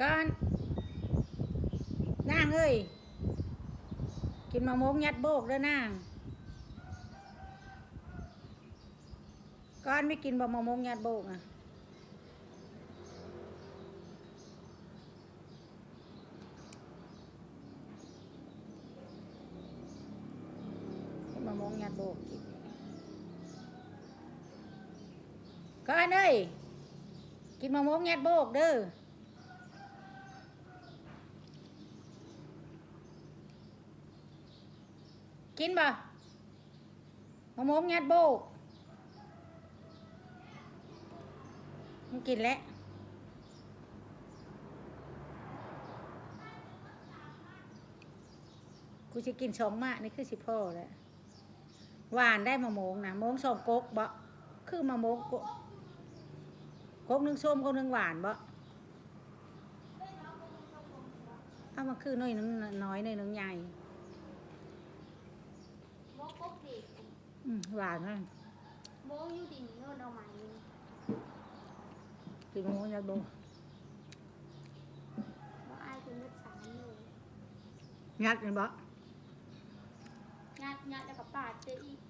ກ່ອນ ນາງເອີຍ ກິນໝາກໂມງຍັດໂບກເດີນາງ. ກ່ອນ ມີກິນບໍ່ໝາກໂມງຍັດໂບກນະ? ເຮັດໝາກໂມງຍັດໂບກກິນ. ກ່ອນເອີຍ ກິນໝາກໂມງຍັດໂບກເດີ. ກິນບໍ່? ໝາກໂມງຍັດໂບກ. ມັນກິນແລ້ວ. ກູຊິກິນສອງໝາກນີ້ຄືຊິພໍແລ້ວ. ຫວານໄດ໋ໝາກໂມງນະ. ໂມງສອງກົກເບາະ? ຄືໝາກໂມງກົກ ກົກໜຶ່ງສົ້ມ ກົກໜຶ່ງຫວານເບາະ? ເອົາ ມັນຄືໜ່ວຍໜຶ່ງນ້ອຍ ໜ່ວຍໜຶ່ງໃຫຍ່. ໂມງກົກເດັກ ອືມ ຫວານນະ. ໂມງຢູ່ດິນໂນ່ນ ເອົາມາຢູ່. ກິນໝາກໂມງຍັດໂບກ. ບໍ່ ອ້າຍກິນໝົດສາມໂລ. ຍັດແມ່ນບໍ່? ຍັດ ຍັດແລ້ວກໍປາດໃສ່ອີກ.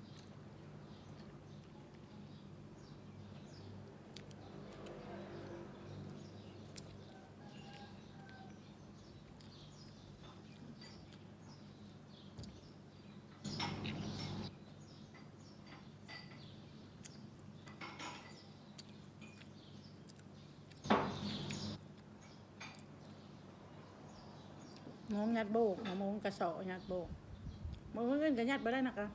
ໝາກໂມງຍັດໂບກ ໝາກໂມງກະເຊາະຍັດໂບກ. ມື້ອື່ນກໍຍັດບໍ່ໄດ້ນະກະ.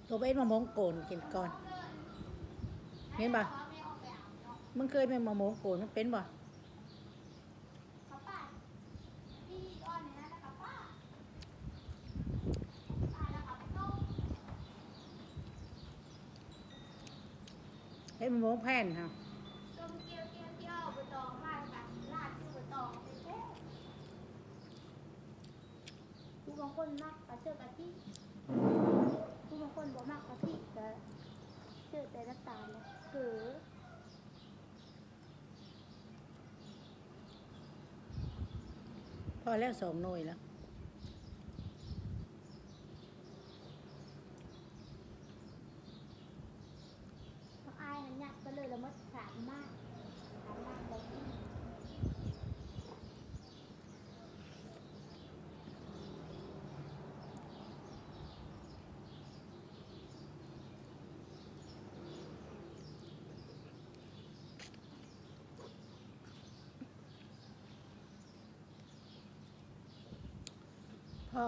ໂທໄປເຮັດໝາກໂມງໂກນກິນກ່ອນ. ເຫັນບໍ່? ມຶງເຄີຍເຮັດໝາກໂມງໂກນ ມັນເປັນບໍ່? ເຮັດໝາກໂມງແຜ່ນຫະ. ຜູ້ບາງຄົນມັກກະເສີບກະທິ, ຜູ້ບາງຄົນບໍ່ມັກກະທິ ກະເສີບແຕ່ນ້ຳຕານ ເກືອ. ພໍແລ້ວ ສອງໜ່ວຍແລ້ວ. ບັກອ້າຍຫັ້ນຍັດໄປເລີຍ ລະໝົດສາມໝາກ ສາມໝາກບໍ່ກິນ. ພໍ